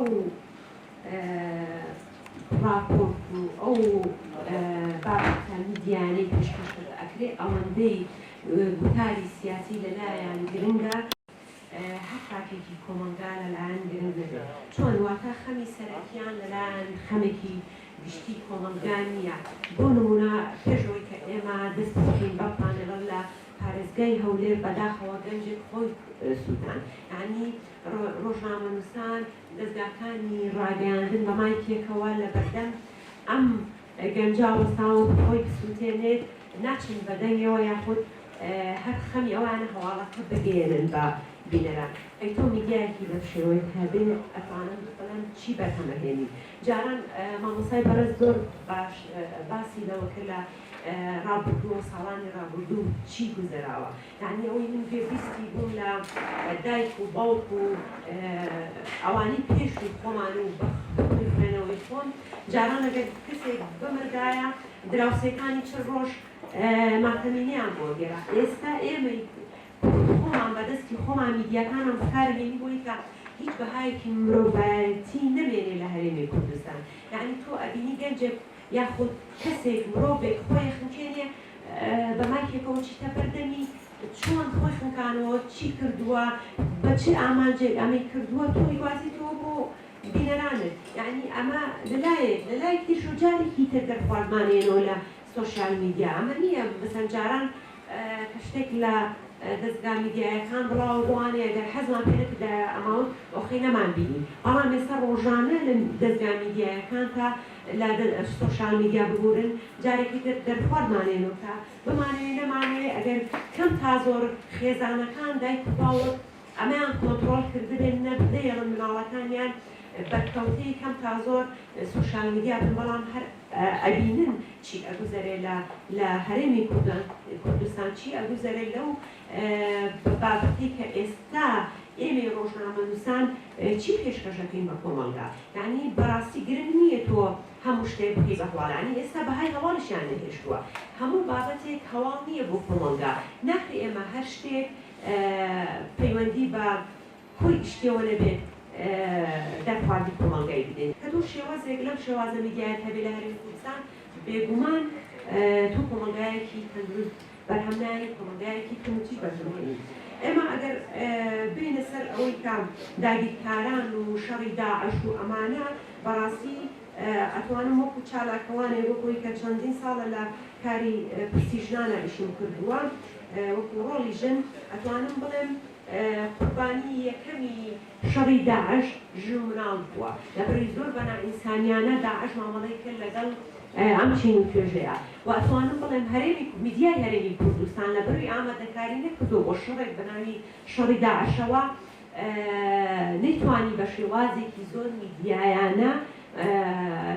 ئەو ڕاپۆرت و ئەو بابەتە میدیایانەی پێشکەش ئەکرێ ئەوەندەی گوتاری سیاسی لەلایان گرنگە هەر تاکێکی کۆمەڵگا لەلایان گرنگ نەبێت. چۆن؟ واتە خەمی سەرەکیان لەلایان خەمێکی گشتی کۆمەڵگا نییە. بۆ نموونە پێش ئەوەی کە ئێمە دەست بکەین بەم پانێڵە لە پارێزگای هەولێر بەداخەوە گەنجێک خۆی سووتان. یانی ڕۆژنامەنووسان، دەزگاکانی ڕاگەیاندن بە مایکێکەوە لە بەردەم ئەم گەنجە وەستاوە خۆی بسووتێنێت، ناچن بە دەنگەوە یاخود هەر خەمی ئەوانە هەواڵەکە بگەیەنن بە بینەران. ئەی تۆ میدیایەکی بەم شێوەیەت هەبێ ئەتوانم بڵێم چی بەرهەم ئەهێنی؟ جاران مامۆستای بەڕێز زۆر باش باسی لەوە کرد لە ڕابردوو و ساڵانی ڕابردوو چی گوزەراوە. یانی ئەوەی من گوێبیستی بووم لە دایک و باوک و ئەوانەی پێشووی خۆمان و بە حوکمی خوێنەوەی خۆم، جاران ئەگەر کەسێک بمردایە دراوسێکانی چل ڕۆژ ماتەمینیان بۆ گێرا. ئێستا ئێمەی کورد خۆمان بە دەستی خۆمان میدیاکانمان بەکارهێنین بۆی کە هیچ بەهایەکی مرۆڤایەتی نەمێنێ لە هەرێمی کوردستان. یانی تۆ ئەبینی گەنجێک یاخود کەسێک مرۆڤێک خۆی ئەخنکێنێ بە مایکێکەوە چیتە بەردەمی چۆن خۆی خنکانەوە چی کردووە بە چ ئامانجێک ئەمەی کردووە تۆ ئیگوازیتەوە بۆ بینەرانت یعنی ئەمە لەلایەک لەلایەک تریش و جارێکی تر دەرخواردمانێنەوە لە سۆشیال میدیا ئەمە نییە مەسەن جاران کە شتێک لە دەزگا میدیایەکان بڵاوە بۆوانێ ئەگەر حەزمان پێ نەکردایە ئەماوت ئۆخەی نەمان بینی بەڵام ئێستا ڕۆژانە لە دەزگا میدیایەکان تا لە سۆشیال میدیا ببورن جارێکی تر دەرخواردمانێنەوە کە بمانەوێ نەمانەوێ ئەگەر کەم تا زۆر خێزانەکان دایک و باوک ئەمەیان کۆنتڕۆڵ کردبێ نەهێڵن مناڵەکانیان بەرکەوتەی کەم تا زۆر سۆشیال میدیا بن بەڵام هەر ئەبینن چی ئەگوزەرێ لە لە هەرێمی کوردستان چی ئەگوزەرێ لەو بابەتەی کە ئێستا ئێمەی ڕۆژنامەنووسان چی پێشکەش ئەکەین بە کۆمەڵگا یانی بەڕاستی گرنگ نییە تۆ هەموو شتێک بکەی بە هەواڵ یانی ئێستا بەهای هەواڵیشیان نەهێشتووە هەموو بابەتێک هەواڵ نییە بۆ کۆمەڵگا ناکرێ ئێمە هەر شتێک پەیوەندی بە کۆی گشتیەوە نەبێت دەرخواردی کۆمەڵگای بدەین کە تۆ شێوازێک لەم شێوازە میدیایەت هەبێ لە هەرێمی کوردستان بێگومان تۆ کۆمەڵگایەکی تەندروست بەرهەم نایەنی کۆمەڵگایەکی توندوتیژ بەرهەم دێنی. ئێمە ئەگەر بێینە سەر ئەوەی کە داگیرکاران و شەڕی داعش و ئەمانە بەڕاستی ئەتوانم وەکو چالاکەوانێک وەکو ئەوەی کە چەندین ساڵە لە کاری پرسی ژنانە ئیشم کردووە وەکو ڕۆڵی ژن ئەتوانم بڵێم قوربانی یەکەمی شەڕی داعش ژن و مناڵ بووە لەبەرئەوەی زۆر بە نائینسانیانە داعش مامەڵەی کرد لەگەڵ ئەم چین و توێژەیە و ئەتوانم بڵێم هەرێمی میدیای هەرێمی کوردستان لەبەرئەوەی ئامادەکاری نەکردووە بۆ شەڕێک بەناوی شەڕی داعشەوە نەیتوانی بە شێوازێکی زۆر میدیایانە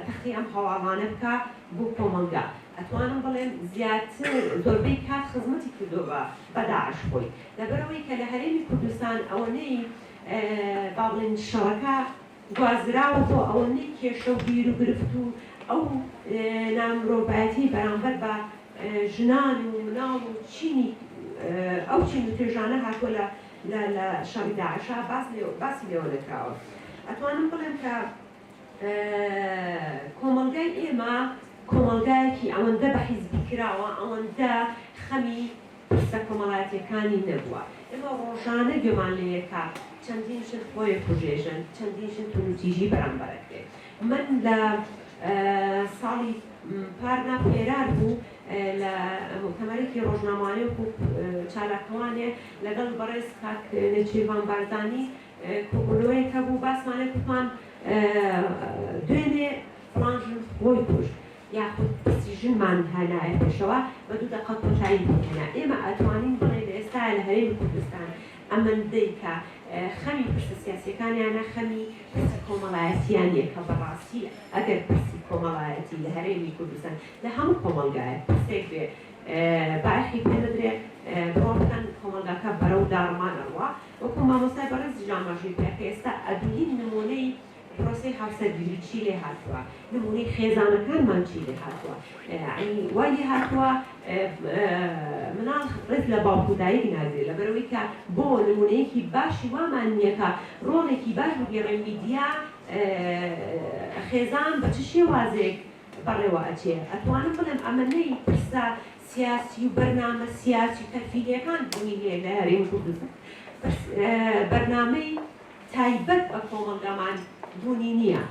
تەختی ئەم هەواڵانە بکا بۆ کۆمەڵگا ئەتوانم بڵێم زیاتر زۆربەی کات خزمەتی کردووە بە بە داعش خۆی لەبەرئەوەی کە لە هەرێمی کوردستان ئەوەنەی با بڵێین شەڕەکە گوازراوەتەوە ئەوەنەی کێشە و گیر و گرفت و ئەو نامرۆڤایەتی بەرامبەر بە ژنان و مناڵ و چینی ئەو چین و توێژانە هاتووە لە لە لە شەڕی داعشا باس لێ باسی لێوە نەکراوە ئەتوانم بڵێم کە کۆمەڵگای ئێمە کۆمەڵگایەکی ئەوەندە بە حیزبی کراوە ئەوەندە خەمی پرسە کۆمەڵایەتیەکانی نەبووە ئێمە ڕۆژانە گوێمان لێیە کە چەندین ژن خۆی کوژێژن چەندین ژن توندوتیژی بەرامبەر ئەکرێ من لە ساڵی پار نا پێرار بوو لە موتەمەرێکی ڕۆژنامەوانی وەکو چالاکوانێ لەگەڵ بەڕێز کاک نێچیرڤان بارزانی کۆبوونەوەیەک هەبوو باسمان لێ کوتمان دوێنێ فڵان ژن خۆی کوشت یاخود پرسی ژنمان هێنایە پێشەوە بە دوو دەقە کۆتایی پێهێنا ئێمە ئەتوانین بڵێین لە ئێستایا لە هەرێمی کوردستان ئەمەندەی کە خەمی پرسە سیاسیەکانیانە خەمی پرسی کۆمەڵایەتیان نیە کە بەڕاستی ئەگەر پرسی کۆمەڵایەتی لە هەرێمی کوردستان لە هەموو کۆمەڵگایەک پرسێک بێ بایەخی پێ نەدرێ بڕوا بکەن کۆمەڵگاکە بەرەو داڕمان ئەڕوا وەکو مامۆستای بەڕێزیش ئاماژەی پێ کە ئێستا ئەبینین نمونەی پرۆسەی هاوسەرگیری چی لێ هاتووە نمونەی خێزانەکانمان چی لێ هاتووە یانی وای لێ هاتووە مناڵ. ڕێز لە باوک و دایک ناگرێ، لەبەرئەوەی کە بۆ نمونەیەکی باشی وامان نییە کە ڕۆڵێکی باش بگێڕێ میدیا خێزان بە چ شێوازێک بەڕێوە ئەچێ. ئەتوانم بڵێم ئەمەنەی پرسە سیاسی و بەرنامە سیاسی و تەرفیهیەکان بوونی هەیە لە هەرێمی کوردستان، بەرنامەی تایبەت بە کۆمەڵگامان بوونی نییە.